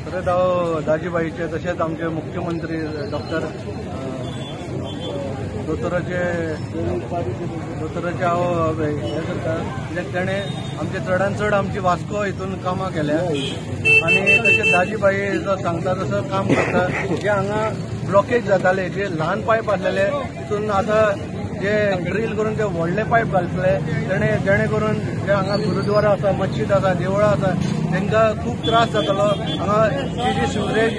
खरेंच हांव दाजीभाईचे तशेंच आमचे मुख्यमंत्री डॉक्टर दोतोराचे हांव हें करता, कित्याक ताणें आमचे चडान चड आमची वास्को हितून कामां केल्या आनी तशेंच दाजीभाई जो सांगता तसो काम करता. जे हांगा ब्लॉकेज जाताले, जे ल्हान पायप आसलेले तितून आतां जे ड्रील करून ते व्हडले पायप घालतले, जेणे करून जे हांगा गुरुद्वारा आसा, मस्जिद आसा, देवळां आसा, तांकां खूब त्रास जातालो. हांगा ती जी सिवरेज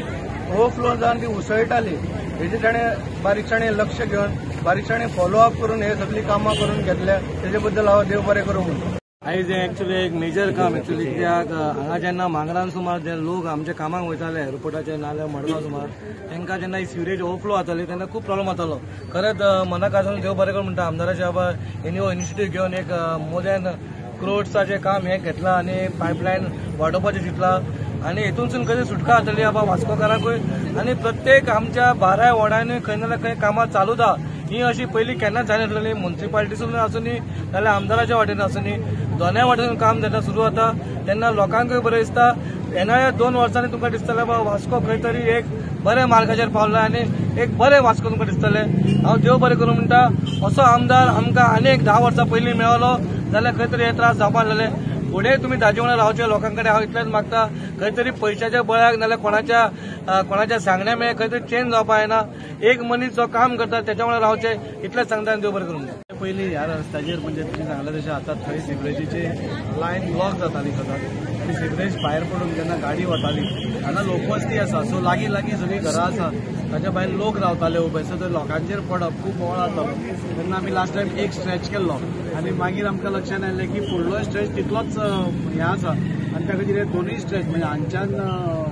ओवरफ्लो जावन ती उसळटाली, हेजे ताणें बारीकसाणें लक्ष घेवन बारीकसाणें फॉलोअप करून हे सगळीं कामां करून घेतल्या. तेजे बद्दल हांव देव बरें करूं म्हणटा. आयज हें एक्चुअली एक मेजर काम एक्चुअली, कित्याक हांगा जेन्ना मांगरान सुमार जे लोक आमच्या कामाक वयताले एअरपोर्टाचे नाल्यार मडगांव सुमार, तांकां जेन्ना सिवरेज ओवरफ्लो जाताली तेन्ना खूब प्रॉब्लम जातालो. खरेंच मनाक आसून देव बरें करूं म्हणटा आमदाराचे बाबा हेणी हो इनिशिएटीव घेवन एक मोर दॅन क्रोड्साचें काम हें घेतलां आनी पायपलायन वाडोवपाचें चिंतलां आनी हेतूनसून खंय सुटका जातली बाबा वास्कोकारांकूय आनी प्रत्येक आमच्या 12 वॉर्डांनी खंय ना जाल्यार खंय कामां चालूच आहा. ही अशी पयलीं केन्नाच जायनासलेली, मुन्सिपालिटीसून आसूनी नाल्यार आमदाराच्या वाटेन आसूनी, दोनाय वाटेन काम जेन्ना सुरू जाता तेन्ना लोकांकूय बरें दिसता. येणाऱ्या 2 वर्सांनी तुमकां दिसतलें बाबा वास्को खंय तरी एक बऱ्या मार्गाचेर पावला आनी एक बरें वास्को तुमकां दिसतलें. हांव देव बरें करूं म्हणटा, असो आमदार आमकां आनी एक 10 वर्सां पयलीं मेळलो जाल्यार खंय तरी हे त्रास जावपाक जाले. फुडें तुमी दाजी वांगडा रावचे लोकां कडेन हांव इतलेंच मागता, खंय तरी पयशाच्या बळाक नाल्यार कोणाच्या सांगण्या मेळ खंय तरी चेंज जावपाक जायना. एक मनीस जो काम करता तेच्या वांगडा रावचे इतलेंच सांगता आनी देव बरें करूं. पयलीं ह्या रस्त्याचेर म्हणजे तुमी सांगलें तशें आतां थंय सिवरेजीची लायन ब्लॉक जाताली सदांच आनी सिवरेज भायर पडून जेन्ना गाडी वताली, हांगा लोकवस्ती आसा, सो लागीं लागीं सगळीं घरां आसा, ताच्या भायर लोक रावताले उबे, सो थंय लोकांचेर पडप खूब बोवाळ जातालो. तेन्ना आमी लास्ट टायम एक स्ट्रेच केल्लो आनी मागीर आमकां लक्षांत आयलें की फुडलो स्ट्रेच तितलोच हें आसा आनी त्या खातीर हे दोनूय स्ट्रेच म्हणजे हांगच्यान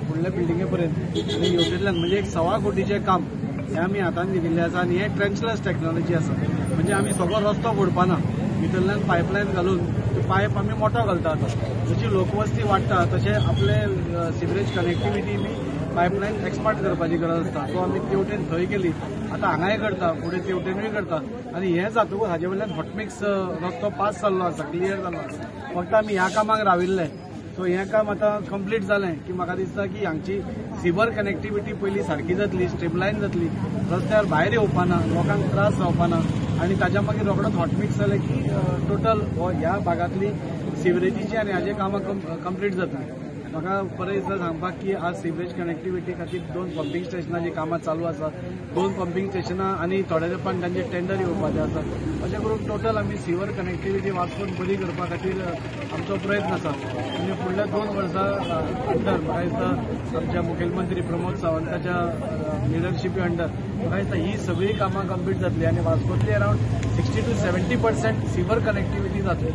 फुडल्या बिल्डिंगे पर्यंत आनी हेवटेंतल्यान म्हणजे एक 1.25 कोटीचें काम हें आमी हातान घेतिल्लें आसा. आनी हें ट्रेंचलेस टॅक्नॉलॉजी आसा, म्हणजे आमी सगळो रस्तो फोडपाना, भितरल्यान पायपलायन घालून तो पायप आमी मोटो घालता. आतां जशी लोकवस्ती वाडटा तशें आपले सिवरेज कनेक्टिविटी बी पायपलायन एक्सपांड करपाची गरज आसता. सो आमी तेवटेन थंय केली, आतां हांगाय करता, फुडें तेवटेनूय करता आनी हें जातकूच हाजे वयल्यान हॉटमिक्स रस्तो पास जाल्लो आसा, क्लियर जाल्लो आसा. फक्त आमी ह्या कामाक राविल्ले. सो हें काम आतां कंप्लीट जालें की म्हाका दिसता की हांगची सिवर कनेक्टिविटी पयलीं सारकी जातली, स्ट्रीमलायन जातली, रस्त्यार भायर येवपाना, लोकांक त्रास जावपाना आनी ताच्या मागीर रोखडोच हॉटमिक्स जालें की टोटल ह्या भागांतली सिवरेजीची आनी हाजे कामां कंप्लीट जातली. म्हाका बरें दिसता सांगपाक की आज सिवरेज कनेक्टिविटी खातीर 2 पंपींग स्टेशनाची कामां चालू आसा, 2 पंपींग स्टेशनां आनी थोड्या तेंपान तांचे टेंडर येवपाचें आसा. अशें करून टोटल आमी सिवर कनेक्टिविटी वास्कोन बरी करपा खातीर आमचो प्रयत्न आसा. आनी फुडल्या 2 वर्सां अंडर म्हाका दिसता आमच्या मुखेलमंत्री प्रमोद सावंताच्या लिडरशिपी अंडर म्हाका दिसता ही सगळीं कामां कंप्लीट जातली आनी वास्कोतली अरावंड 60 to 70% sewer connectivity जातली.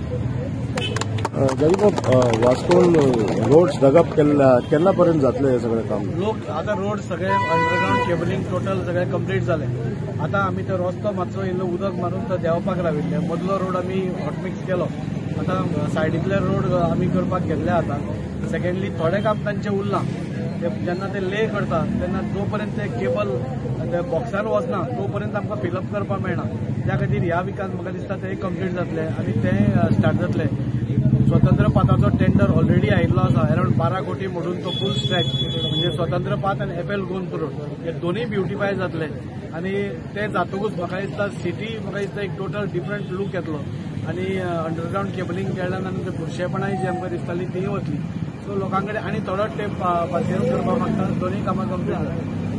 दाजीबाब, वास्कोन रोड्स डगप केन्ना पर्यंत जातले हे सगळें काम? लोक आतां रोड सगळे अंडरग्रावंड केबलिंग टोटल सगळें कंप्लीट जालें. आतां आमी तो रस्तो मातसो इल्लो उदक मारून तो देंवपाक राविल्ले, मदलो रोड आमी हॉटमिक्स केलो, आतां सायडींतले रोड आमी करपाक घेतले. आतां सेकेंडली थोडें काम तांचें उरलां, जेन्ना ते ले करता तेन्ना जो पर्यंत ते केबल ते बॉक्सान वचना तो पर्यंत आमकां फिलअप करपाक मेळना. त्या खातीर ह्या विकान म्हाका दिसता ते कंप्लीट जातले आनी ते स्टार्ट जातले. स्वतंत्र पाथाचो टेंडर ऑलरेडी आयिल्लो आसा, अरावंड 12 कोटी म्हणून तो फूल स्ट्रेच म्हणजे स्वतंत्र पाथ आनी एफ एल गोम्स रोड हे दोनूय ब्युटिफाय जातले आनी ते जातकूच म्हाका दिसता सिटी म्हाका दिसता एक टोटल डिफरंट लूक येतलो आनी अंडरग्रावंड केबलिंग केल्यान आनी ते बुरशेपणाय जी आमकां दिसताली तीय वतली. सो लोकां कडेन आनी थोडो तेंप पासियेंस करपाक मागता, दोनूय कामां कंप्लीट जातली.